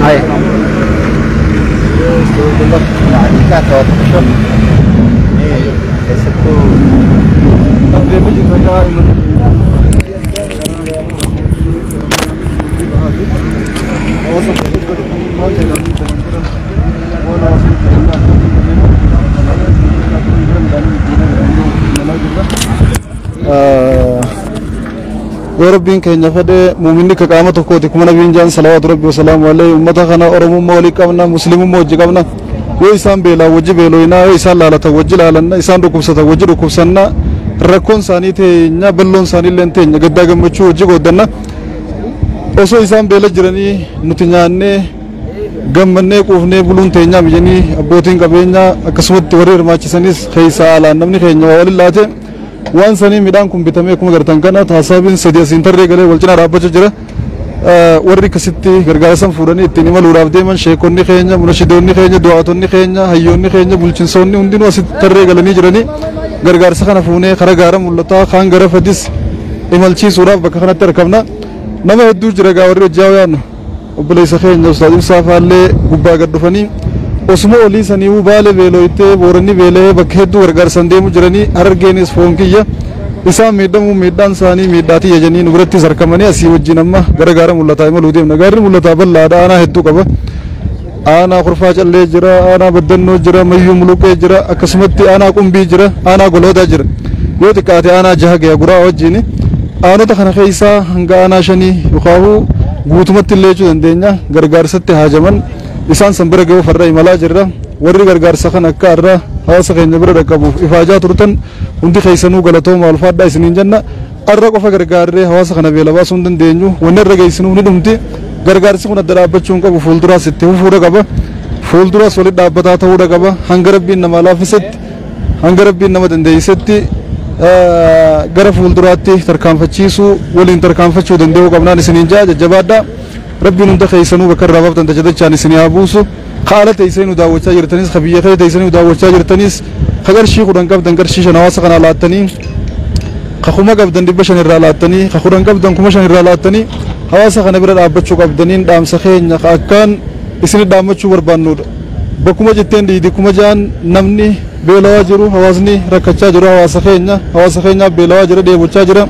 Ay. Yoo Rabbiin keenya fedhe, muuminni ka qaama tokkooti. Kuma nabiin jaan, salawaatu rabbi wasalaamu alayhi. Ummata kana Oromummaa walii qabna, Muslimummaa wajji qabna. Yoo isaan beelaa wajji beeloynaa, yoo isaan laalatan wajji laalanna, isaan dhukkubsatan wajji dhukkubsanna. Rakkoon isaanii teenya, balloon isaanii illee teenya, gaddaa gammachuu wajji qooddanna. Osoo isaan beela jiranii nuti nyaannee gammannee quufnee buluun teenyaa mijanii, abbootiin qabeenyaa akkasumatti warri hirmaachisanis keessaa alaan namni keenya waa waliin laate. Waan sanii midhaan kun bitamee akkuma gartan kana taasaabiin sadii asiin tarree galee wal cinaa dhaabbachaa jira. Warri akkasitti gargaarsan fuudhanii ittiin imaluudhaaf deeman sheekonni keenya, munashidoonni keenya, du'aatonni keenya, hayyoonni keenya, bulchinsoonni hundinuu asitti tarree galanii jiranii gargaarsa kana fuunee kara gaara Mul'ataa kaan gara Fadis imalchiisuudhaaf bakka kanatti argamna. Nama hedduu jira gaa warri hojjaa yaannu, obboleessa keenya Ustaaz Ibsaa faallee gubbaa gad dhufanii osuma olii sanii Baale beelooytee, Booranni beela'ee, bakka hedduu gargaarsan deemu jiranii. Harargeenis foon kiyya, isaan miidhamuu miidhaan isaanii miidhaa tiyya jennii nu birattis argamanii asii wajjin amma gara gaara Mul'ataa imaluu deemna. Gaarri Mul'ataa bal'aadha, aanaa hedduu qaba. Aanaa Kurfaa Callee jira, aanaa Baddannoo jira, Mayyuu Muluqee jira, akkasumatti aanaa Qumbii jira, aanaa Goloodaa jira. Yoo xiqqaate aanaa jaha gaya guraa wajjin. Aanota kana keessaa hanga aanaa shanii yookaan guutumatti illee jechuu dandeenya gargaarsatti haajaman isaan san bira ga'uuf har'a imalaa jirra. Warri gargaarsa kana akka har'a hawaasa keenya bira dhaqqabuuf ifaajaa turtan hundi keessanuu galatooma, ulfaadhaa isiniin jenna. Har'a qofa gargaarree hawaasa kana beela baasuu hin dandeenyu. Wanni irra geessinuu ni dhumti. Gargaarsi kun adda dhaabbachuu hin qabu, fuulduraas itti fufuudha qaba. Fuulduraas walitti dhaabbataa ta'uudha qaba. Hanga Rabbiin nama laaffisetti, hanga Rabbiin nama dandeessisetti gara fuulduraatti tarkaanfachiisuu, waliin tarkaanfachuu danda'uu qabnaan isiniin jaa. Jajjabaadhaa. Rabbiin hunda keessanuu bakka irraa baaftan dachadachaan isinii haa buusu. Ka ala teessanii nu daawwachaa jirtanis, ka biyya kee teessanii nu daawwachaa jirtanis, ka qarshii 10 qabdan qarshii 5 hawaasa kanaa laattanii, ka 1000 qabdan 500 irraa laattanii, ka 10 qabdan 5000 irraa laattanii hawaasa kana bira dhaabbachuu qabdaniin dhaamsa keenya ka akkaan isin dhaammachuu barbaannudha. Bakkuma jetteen dhiidi kuma jaan namni beelawaa jiru, hawaasni rakkachaa jiru hawaasa keenya, hawaasa keenyaaf beelawaa jira, dheebochaa jira.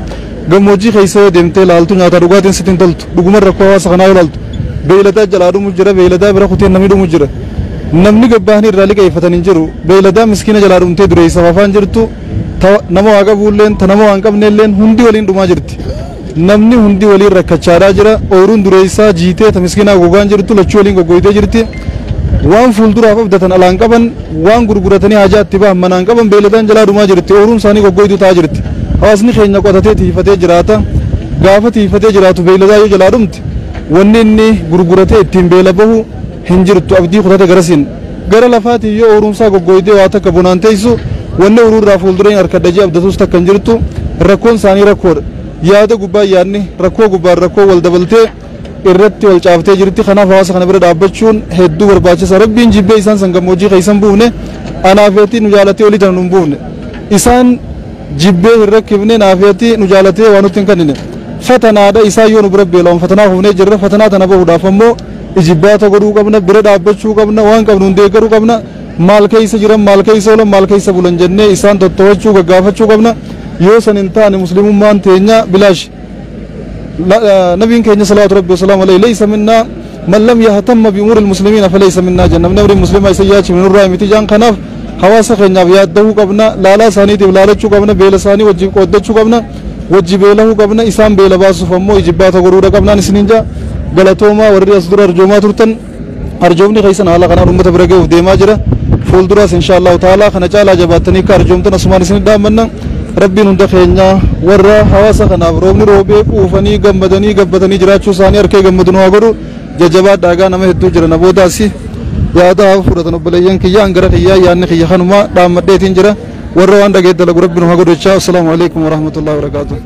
Gammoojjii keessa yoo deemtee laaltu nyaata dhugaatiin sitti hin toltu. Dhuguma rakkoo hawaasa kanaa yoo laaltu, beeyladaa jalaa dhumu jira, beeyladaa bira kuteen namni dhumu jira. Namni gabbaanii irraa liqeeffatan hin jiru. Beeyladaa miskiina jalaa dhumtee dureessaaf afaan jirtu, nama waa qabuulleen ta nama waa hin qabnelleen hundi waliin dhumaa jirti. Namni hundi waliin rakkachaadhaa jira. Ooyiruun dureessaa jiitee ta miskiinaa gogaan jirtu, lachuu waliin goggoytee jirti. Waan fuulduraaf abdatan alaan qaban, waan gurguratanii hajaa itti bahan manaan qaban, beeyladaan jalaa dhumaa jirti. Ooyiruun isaanii goggoytuu ta'aa jirti. Hawaasni keenya qotatee tiifatee jiraata. Gaafa tiifatee jiraatu beeyladaa yoo jalaa dhumte wanni inni gurguratee ittiin beela bahu hin jirtu, abdii kutate garasiin. Gara lafaatiin yoo ooyiruun isaa goggoytee waa takka bonaan teessu, wanni ooyiruu irraa fuuldura hin harkadha jee abdatus takka hin jirtu. Rakkoon isaanii rakkoodha. Yaada gubbaan yaadni, rakkoo gubbaan rakkoo wal dabaltee irratti wal caaftee jirti. Kanaaf hawaasa kana bira dhaabbachuun hedduu barbaachisa. Rabbiin jibbee isaan san gammoojjii keessan buufne, anaafeetii nu jaalatee olii tana nu hin buufne. Isaan jibbee hin rakkifne, naafeetii nu jaalatee waa nutti hin kennine. Fatanaadha isaan yoo nu bira beela'uun fatanaa kufnee jirra. Fatanaa tana bahuudhaaf ammoo ijibbaata godhuu qabna, bira dhaabbachuu qabna, waan qabnu hin deeggaruu qabna. Maal keessa jiran, maal keessa oolan, maal keessa bulan jennee isaan tottowachuu, gaggaafachuu qabna. Yoo san hin taane Muslimummaan teenya bilaash. Nabiin keenya, salawaatu rabbi wasalaamu alayhi, "Laysa minnaa man lam yahtamma bi umuuri almuslimiina falaysa minnaa" jenna. Namni amrii muslimaa isa yaachifne nurraa miti jaan. Kanaaf hawaasa keenyaaf yaaddahuu qabna, laalaa isaaniitiif laalachuu qabna, beela isaanii wajjin qooddachuu qabna, wajji beelahuu qabna. Isaan beela baasuuf ammoo ijibbaata godhuudha qabnaan isiniin jaa. Galatoomaa. Warri as dura arjoomaa turtan, arjoomni keessan haala kanaan uummata bira ga'uuf deemaa jira. Fuulduraas insha Allahu ta'ala kana caalaa jabaattanii akka arjoomtan asumaan isin dhaammanna. Rabbiin hunda keenya warra hawaasa kanaaf roobni roobee quufanii gammadanii gabbatanii jiraachuu isaanii harkee gammadu nu haa godhu. Jajjabaadhaa gaa, nama hedduu jira. Naboodaas yaada haa fudhatan obboleeyyan kiyya. Hangara kiyyaa yaadni kiyya kanuma dhaammadheetiin jira. Warra waan dhageet dalagu Rabbi nu haa godhu jechaa, assalaamu alaikum warahmatullahi wabarakaatuh.